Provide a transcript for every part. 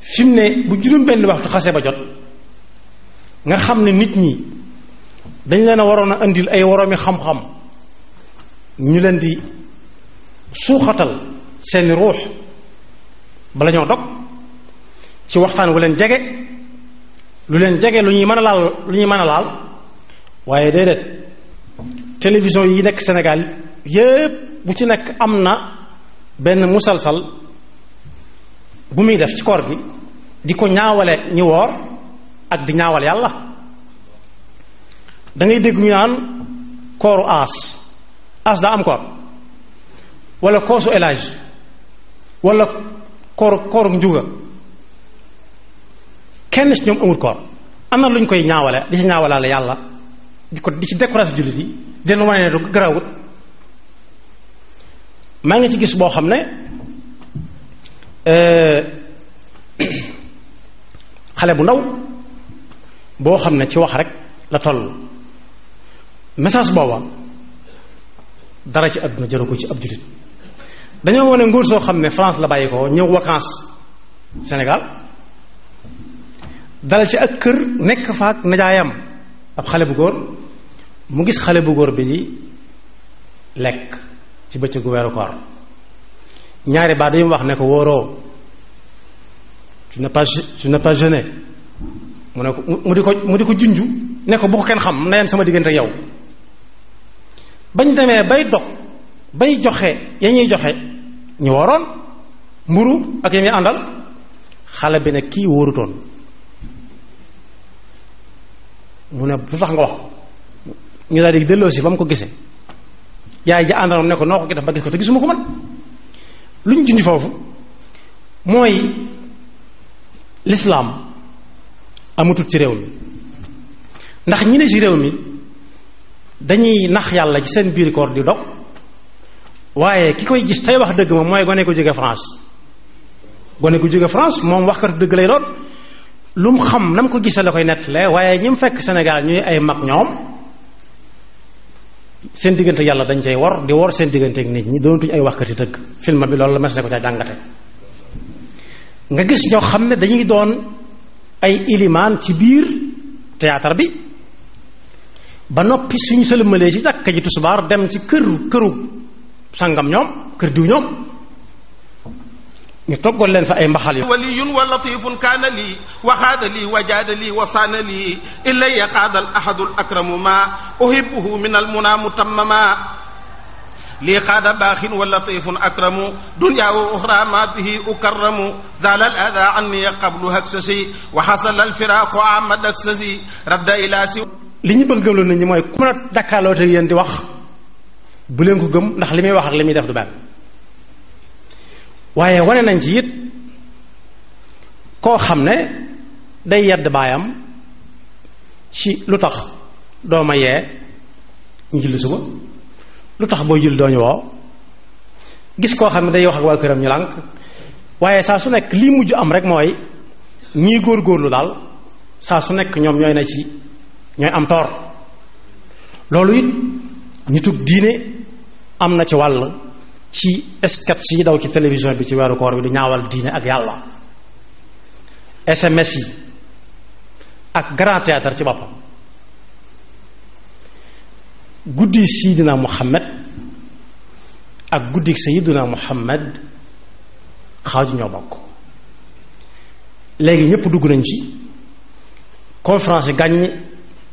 fi mu ne bu juróom benn waxtu xase ba jot nga xam ne nit ñi dañ leen a waroon a indil ay woroomi xam-xam ñu leen di suuxatal seeni ruux bala ñoo dog ci waxtaan wu leen jege lu leen jege lu ñuy mën a laal waaye déedéet télévision yi nekk Sénégal yépp bu ci nekk am na benn musalsal bu muy def ci koor gi di ko ñaawale ñi woor ak di ñaawal yàlla. da ngay dégg ñu naan kooru aas daa am koor wala koosu élage wala kooru njuga kenn ci ñoom amul koor am na lu ñu koy ñaawale di ci ñaawalaale yàlla di ci découragé jullit yi di leen wane ne du garawut. maa ngi ci gis boo xam ne xale bu ndaw boo xam ne ci wax rek la toll message booba dara ci àdduna jëru ko ci ab jullit. dañoo wane nguur soo xam ne France la bàyyi ko ñëw vacances Sénégal dal ci ak kër nekk fa ak najaayam ab xale bu góor mu gis xale bu góor bi di lekk ci bëccëgu weeru koor ñaari baat yi mu wax ne ko wóoroo tu n'es pas jeûné mu ne ko mu di ko junju ne ko bu ko kenn xam na yem sama diggante ak yow. bañ demee bay dog bay joxe ya ñuy joxe ñu waroon mburu ak ya muy àndal xale bi ne kii wóorutoon mu ne lu tax nga wax ñu daal di delloo si ba mu ko gisee yaay ja àndal ne ko noo ko gi def ba gis ko te gisuma ko man. lu ñu junj foofu mooy lislaam amatut ci réew mi ndax ñi ne ci réew mi dañuy nax yàlla ci seen biir koor di dog waaye ki koy gis tey wax dëgg moom mooy gone ko jóge France. gone ko jóge France moom waxkatu dëgg lay doon lu mu xam na mu ko gisee la koy nettalee waaye ñi mu fekk Sénégal ñuy ay mag ñoom seen diggante yàlla dañ cay wor di wor seen diggante ak nit ñi doonatuñ ay waxkati dëgg. film bi loolu la mes ne ko ca jàngate nga gis ñoo xam ne dañuy doon ay ilimaan ci biir théâtre bi ba noppi suñu sëlmalee ci jàkka ji tusubaar dem ci këru sangam ñoom kër diw ñoom ñu toggal leen fa ay mbaxal yu waliyun wa latifun kaana lii wa xaada lii wa jaada lii wa saana lii ilaya xaada al ahadu al akramu ma uhibbuhu min al muna mutammama lii xaada baaxin wa latifun akramu dunya wa uxra ma bihi ukarramu zaala al ada anni qablu haksasi wa xasala al firaaqu amad aksasi radda ila si li ñu bëgg gëmloo nit ñi mooy ku mën a jàkkaarloo te yéen di wax bu leen ko gëm ndax li muy wax ak li muy def du benn. waaye wane nañ ci it koo xam ne day yedd baayam ci lu tax doo ma yee ñu julli suba lu tax booy julli doo ñu woo gis koo xam ne day wax ak waa këram ñu lànk waaye saa su nekk lii mujj am rek mooy ñii góorgóorlu daal saa su nekk ñoom ñooy am toor loolu it nitug diine am na ci wàll ci sketch yi daw ci télévision bi ci weeru koor bi di ñaawal diine ak yàlla SMS yi ak grand théâtre ci boppam. guddi Seydina Muhammad ak guddi Seydina Muhammad xaaju ñoo bokk léegi ñépp dugg nañ ci conférence yi gàññ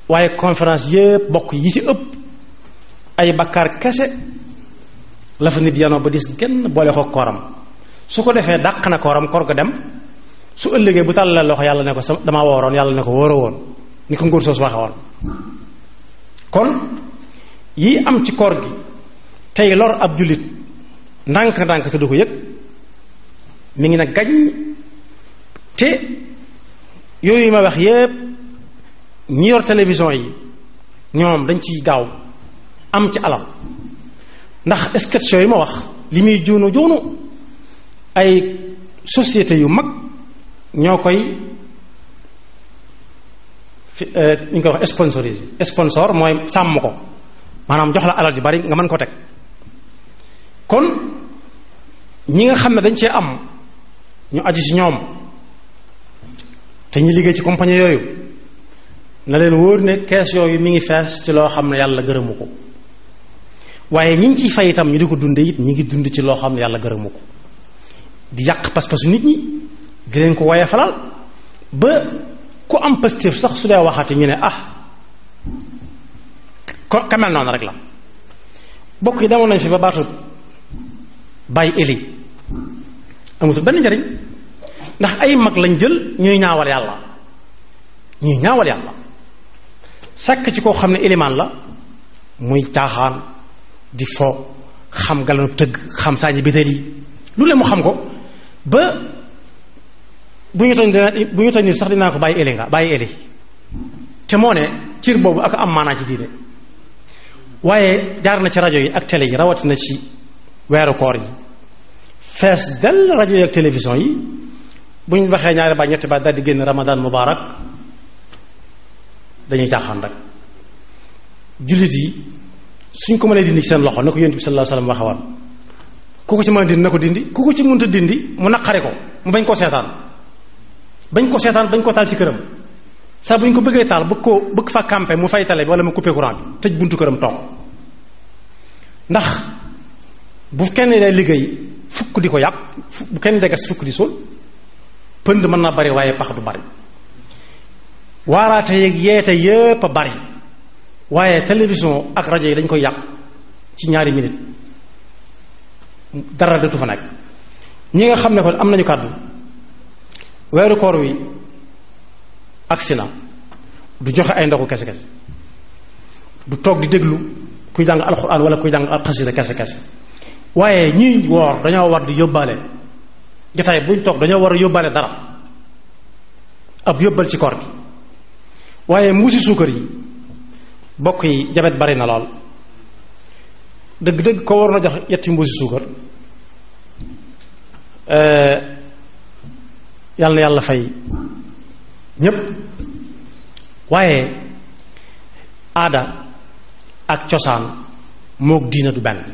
waaye conférence yépp bokk yi ci ëpp ay bakkaar kese la fa nit yanoo ba dis genn boole ko kooram su ko defee dàq na kooram koor ga dem su ëllëgee bu tàllalee loxo yàlla ne ko dama wooroon yàlla ne ko wóoroo woon ni ko nguur soos waxe woon. kon yi am ci koor gi tey lor ab jullit ndànk-ndànk te du ko yëg mi ngi nag gañ te yooyu ma wax yépp ñi yor télévision yi ñoom dañ ciy gaaw am ci alal ndax sketch yi ma wax li muy joonu ay société yu mag ñoo koy ñu koy wax sponsorisé sponsor mooy sàmm ko maanaam jox la alal ji bari nga mën ko teg kon ñi nga xam ne dañ cee am ñu aju ci ñoom te ñu liggéey ci compagnie yooyu na leen wóor ne kees yooyu mi ngi fees ci loo xam ne yàlla gërëmu ko waaye ñi ngi ciy fay itam ñu di ko dunde it ñi ngi dund ci loo xam ne yàlla gërëmu ko di yàq pas-pasu nit ñi di leen ko woye falal ba ku am pastéef sax su dee waxati ñu ne ko kamel noonu rek la bokk yi demoon nañ fi ba baatu bàyyi eli amusul benn njariñ ndax ay mag lañ jël ñuy ñaawal yàlla sàkk ci koo xam ne ilimaan la muy caaxaan di fo xam galanu tëgg xam saañi bitéel yi lu leen mu xam ko ba bu ñu toñ nit sax dinaa ko bàyyi eli te moo ne cir boobu ak am maanaa ci diine waaye jaar na ci rajo yi ak télé yi rawatina ci weeru koor yi fees dell rajo yi ak télévision yi bu ñu waxee ñaari baat ñetti baat daal di génn ramadan mubarak dañuy caaxaan rek jullit yi suñ ko mënee dindi ci seen loxo na ko yonent bi sallallahu alayhi wasallam waxewoon ku ko ci mën a dindi na ko dindi ku ko ci mënta dindi mu naqari ko mu bañ koo seetaan bañ ko taal ci këram saa bu ñu ko bëggee taal bëgg fa campé mu fay télé bi wala mu coupé courant bi tëj buntu këram toog ndax bu kenn day liggéey fukk di ko yàq bu kenn day gas fukk di suul pënd mën na bari waaye pax du bari waaraate yeeg yeete yépp a bari waaye télévision ak rajo yi dañ koy yàq ci ñaari minute dara dootu fa nekk ñi nga xam ne kon am nañu kàddu weeru koor wi accident du joxe ay ndoxu kese kese du toog di déglu kuy jàng alxuraan wala kuy jàng alxasida kese kese waaye ñi woor dañoo war di yóbbaale jotaay buñ toog dañoo war a yóbbaale dara ab yóbbal ci koor gi waaye mbuusi suukar yi bokk yi jabet bari na lool dëgg-dëgg ko war na jox yetti mbuusi suukar yàlla na yàlla fay ñépp waaye aada ak cosaan mook diine du benn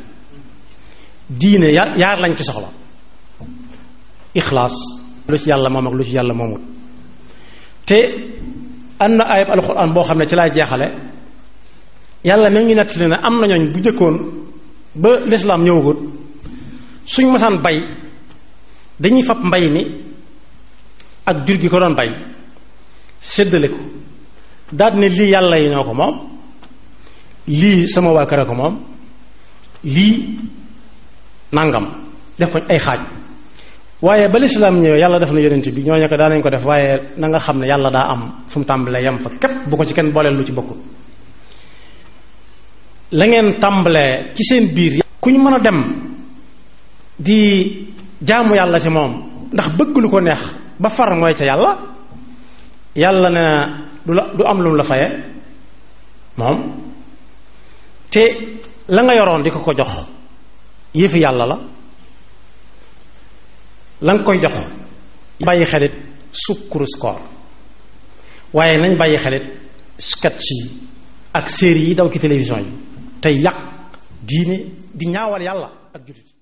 diine yaar lañ ci soxla ixlaas lu ci yàlla moom ak lu ci yàlla moomut te am na ayab alxuraan boo xam ne ci laay jeexale yàlla mi ngi nettali ne am na ñooñ bu jëkkoon ba lislaam ñëwagut suñ masaan bay dañuy fab mbay mi ak jur gi ko doon bay séddale ko daal ne lii yàlla yi ñoo ko moom lii sama waa kër a ko moom lii nangam def ko ay xaaj waaye ba lislaam ñëwee yàlla def na yonent bi ñooñu ko daanañ ko def waaye na nga xam ne yàlla daa am fu mu tàmbalee yam fa képp bu ko ci kenn booleel lu ci bokkul la ngeen tàmbalee ci seen biir ku ñu mën a dem di jaamu yàlla ci moom ndax bëgg lu ko neex ba far mooy ca yàlla ne du am lu mu la faye moom te la nga yoroon di ko jox yëfi yàlla la nga koy jox bàyyi xelit sukkuru koor waaye nañ bàyyi xelit sketch yi ak série yi daw ci télévision yi tey yàq diine di ñaawal yàlla ak jullit